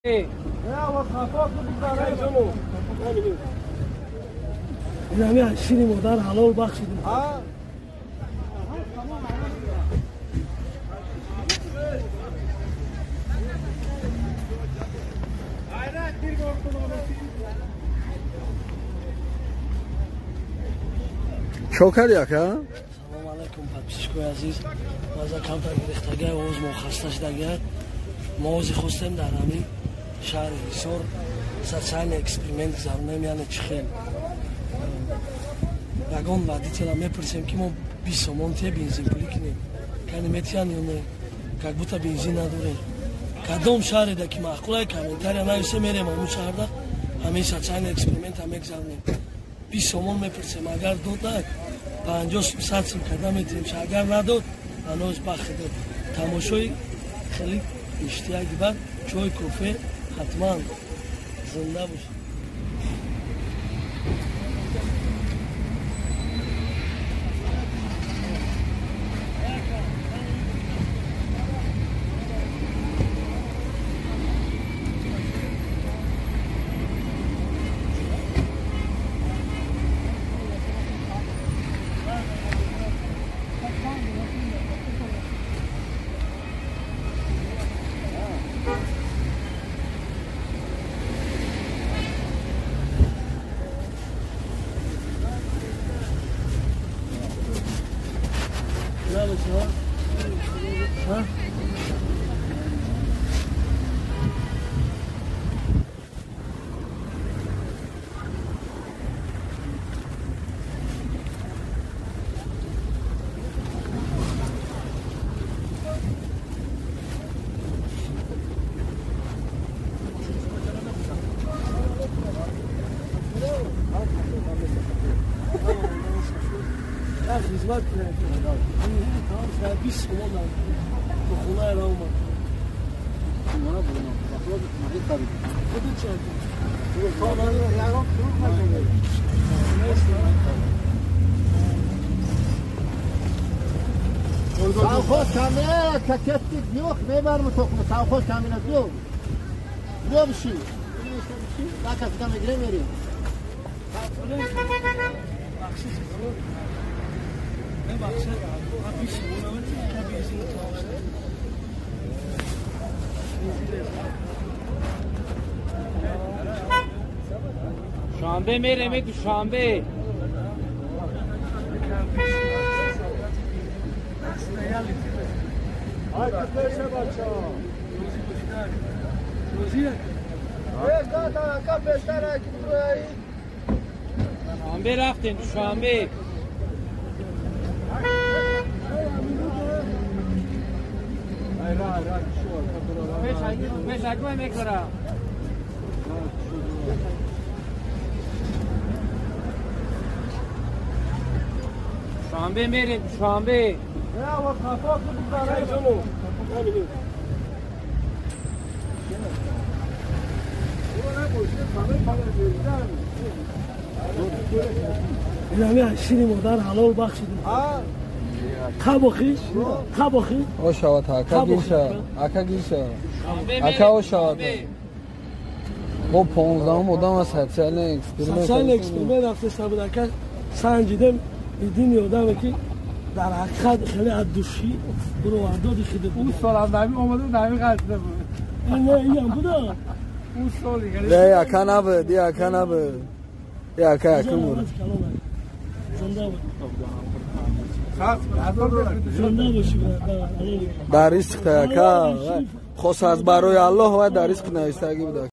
Инами шири модар ҳалол бахшидем. Чо кардӣ, ака? Салом алайкум, подписчикои азиз. Баъзан камтар гирехтагай, овоз мо хаста шудагай. Мо ози хостем дар ҳамин шаҳри Ҳисор социальный эксперимент гузаронем, яъне чӣ хел ягон водителя мепурсем, ки мо 20 сомон тие, бензин пулӣ кунем, кани метиҳанд ё не, как будто бензин надорем. Кадом шаҳреда ки маъқулай, комментария нависе, мерем ҳамун шаҳрда, ҳамин социальный эксперимента мегузаронем. 20 сомон мепурсем, агар додак, 50, 100 сум карда метиҳем, агар надод, ҳанӯз бахти тамошои хеле иштияки бад, чой, кофе ҳатман. Зинда бошед. Хизмат кунад, 20 сомон ба хонаи ра омад. Худи чӣ? Совхоз камера какетик yo'q, мебарм тоқма, совхоз камера yo'q. Yo'q bir şey. Накасida мегирем, мерем. Бахшиш, мебахшед, 20 сомон бензин тамом шуд. Душанбе мерем, Душанбе. Ай, кафе бача. Рӯзӣ. Ака, пештар ки бурои. Душанбе рафтем, Душанбе. Пешакӣ мекунам. Душанбе мерем, Душанбе. Инами шири модар ҳалол бахшидем. Қабохи, қабохи. Ошавад, ака, гирша, ака, гирша, ака, ошавад. Мо 15-ум одам социальный эксперимент. Социальный эксперимент рафтеста буд, ака, санҷидем, единый одаме ки дар ҳақиқат хеле аз души буровардоди хида. Ӯ сол аз нами омада, нами ғалтида буд. Не, иам буда. Ӯ соли. Не, ака набуд, и ака набуд, и ака якум буд. Зинда буд. Зинда бошӣ. Дар ризқ, ака, хос аз барои Аллоҳ ва дар ризқ навистагӣ буда.